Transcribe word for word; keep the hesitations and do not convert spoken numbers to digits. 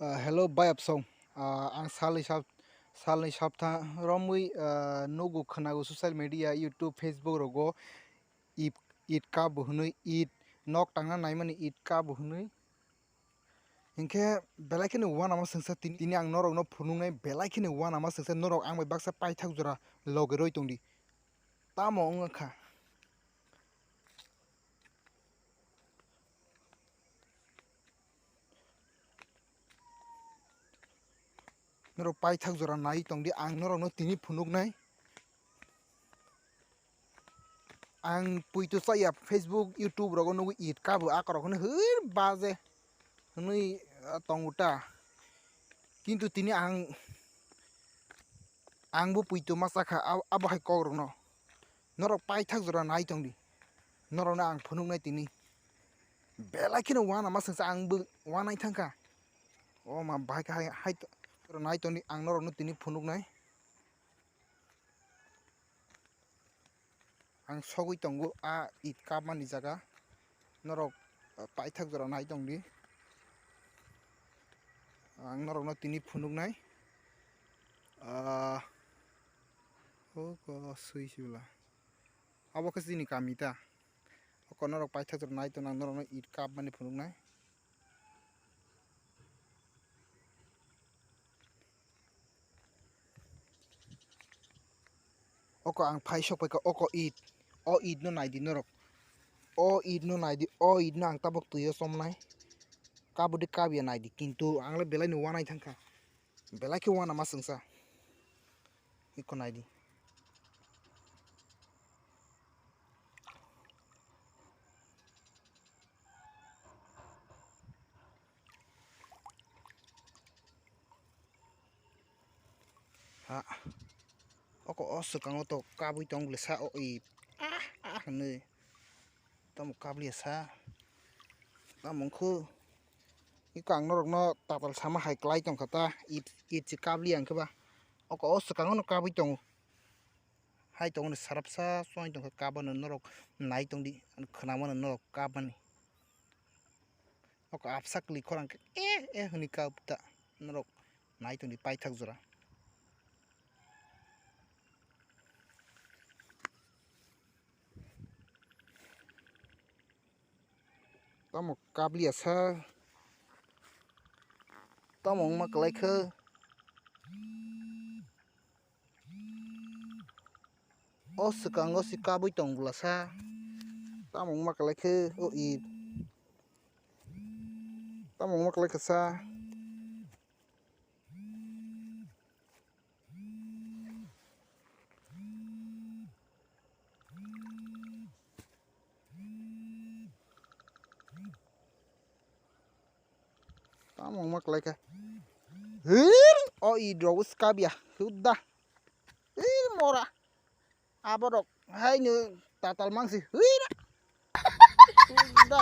Ah, hello, bai Absong. Ah, ang salni sap-, salni sapta romwi, ah, nugo khwnago social media, YouTube, Facebook rogo it, it kabo hwnwi, it nok tangna naimani it kabo hwnwi. Hinkhe belai kheno uanama swngsa tini, tini ang norokno phunuknai, belai kheno uanama swngsa norok ang bai baksa paithak jora logi roi tongdi. Tamo wngkha? Norok paithak jora nai tongdi, ang norokno tini phunuknai. Ang puito chaya Facebook, YouTube rogo nugwi it kabo akorok hwnwi hwir baje hwnwi, ah, tongo ta. Kintu tini ang, angbo puito ma chakha, ab-, abo hai kokrokno. Norok paithak jora nai tongdi. Norokno ang phunuknai tini. Belai kheno uanama swngsa angbo uanai thangkha. O ma bahai khe hai, hai to-, nai tongdi, ang norokno tini phunuknai. Ang sogwi tongo a it kapmani jaga. Norok, ah, paithak jora nai tongdi. Ang norokno tini phunuknai. Ah, o ko swi sibla. Abo khe chini kami ta. Oko norok paithak jora nai tongna, ang norokno it kapmani phunuknai. Oko ang phai sok paikha, oko it. O it no naidi norok. O it no naidi, o it no ang tabok twi o chomnai. Kabudi kabya naidi, kintu ang le belai no uanai thangkha. Belai khe uanama swngsa. Iko naidi. Ha. Oko o swkango to kabwi tong bwle sa o i. Ah, ah, hwnwi. Tamo kabliya sa. Tamo wngkhu. Iko ang norokno tatal sama hai klai tongkha ta. It, it se kabliya wngkhe ba. Oko o swkango no kabwi tongo. Hai tongmani sarapsa chwng tongkha, kabano norok nai tongdi, khwnamano norok kabmani. Oko apsa kwlwi khorang khe, "Eh, eh," hwnwi kab ta norok nai tongdi paithak jora. Tamo kabliya sa. Tamo wngma kwlai khe. O swkango se kabwi tong bwla sa. Tamo wngma kwlai khe o i. Tamo wngma kwlai khe sa. Tamo wngma kwlai kha. Hir! O i drogo skabya. Hudda. Hir mora. Aborok. Haino tatal mangsi. Hir! Hudda.